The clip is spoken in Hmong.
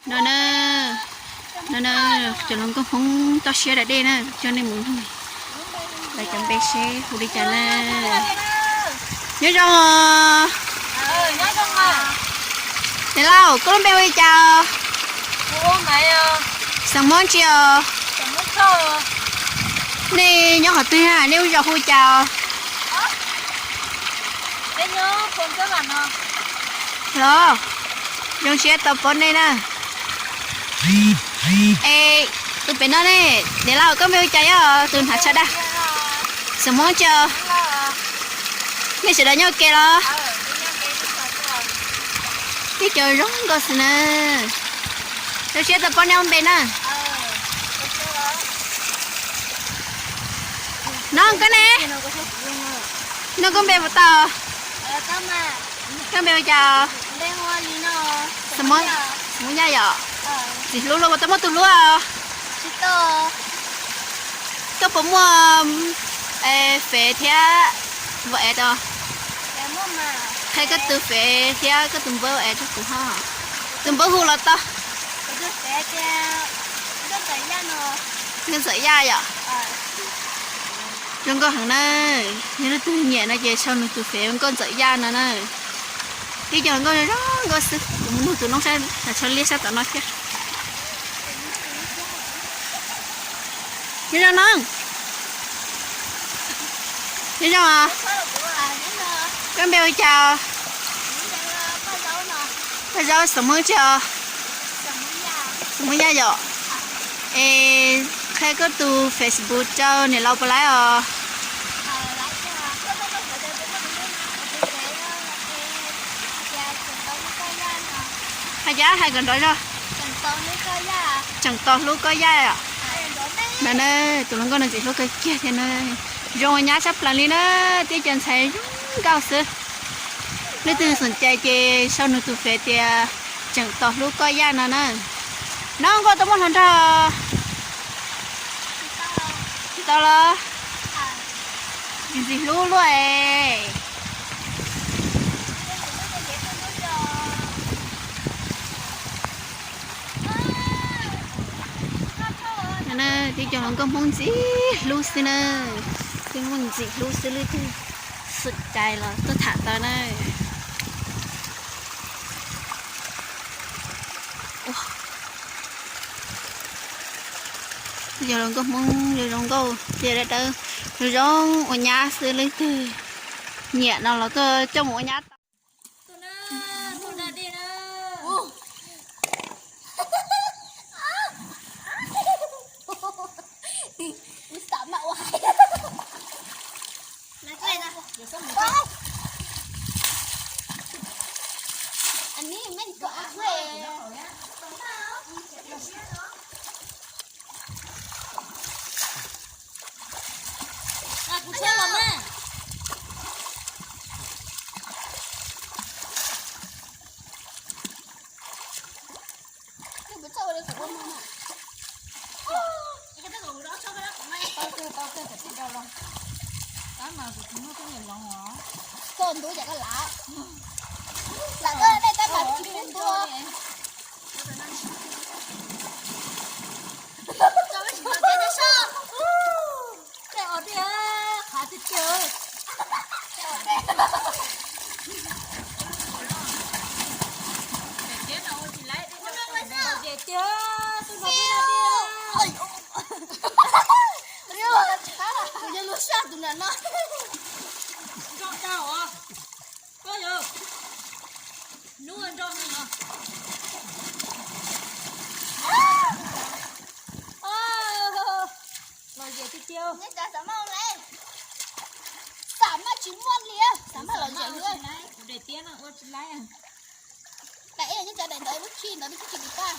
No na, no na, cov hluas nkauj Hmoob toj siab da dej na, coj nej mus nug lawv cov npe seb hu li cas na. Nyob zoo os. Niam laus, koj lub npe hu li cas os? Xeem Hmoob tsi os? Nej nyob qhov twg na, nej lub zos hu li cas os? Los, zoo siab tau pom nej na. Es tus pem no ne, niam laus koj npe hu cas os? Tus hnav tsho daj, Xeem Hmoob tsi os? Nej sawv daws nyob ua ke los? Tib co zoo nkauj xwb na. Zoo siab tau pom nej ob npe na. No koj ne, no koj npe puas tau? Koj npe hu cas? Xeem Hmoob Yaj yom. Ntxim hlub luaj, puas tau muaj tus hlub os? Koj puas muaj Fev thiab WhatsApp? Qhia koj tus Fev thiab koj tus npawb WhatsApp rau kuv ho. Tus npawb hu los tau. Nkauj Ntxawm Yaj yom. Zoo nkauj heev na. Yog leej twg nyiam no ces sau nws tus Fev Nkauj Ntxawm Yaj no na. Tib co nkauj zoo nkauj xwb, kuv mus nug tus noob saib hnav tsho liab sab tom no thiab. Nyob zoo noob. Nyob zoo os. Koj npe hu cas? Koj zaub Xeem Hmoob tsi os? Xeem Hmoob Yaj yom. Es qhia koj tus Facebook rau niam laus puas laib os? Hais cas hais kom nrov zog. Tseem tos hlub koj Yaj. No na, tus hluas nkauj no ntxim hlub kawg kiag thiab na. Zoo ua nyab tshaj plaws li na, tib co ntxhais zoo nkauj xwb. Leej twg xom cai ces sau nws tus Fev tias Tseem tos hlub koj Yaj no na. No nkauj tau muaj hluas nraug tsis tau los? Ntxim hlub luaj es. Tib co hluas nkauj Hmoob ntxim hlub xwb na. Twb muaj ntxim hlub xwb, leej twg xom cai los tuaj tham tau na. Yog hluas nkauj Hmoob zoo zoo nkauj tiag dawb dawb, zoo zoo ua nyab xwb, leej twg nyiam no los tuaj coj mus ua nyab tau. Kuv tshab los mas. Tau kawg, tau kawg, kom tij dau los. Tab mas kuv tsis muaj koj niam loov os. Koj ntub yam koj lav. Lam koj dej tab mas tsis pub ntua. Tej os dej qhav tiag tiag. Ces tiag, tus no tiag. Kuv yog lub saj tus nram no. Nrog dag os. Koj yog nub nrog no. Los zem tiag tiag. Xam maj tsis muaj li, xam maj los zem li. Kuv daim tiab no ua tsis laib. Daim eb nyob cov daim ntawd lub tshij ntawd lub tshij tsis dim tag.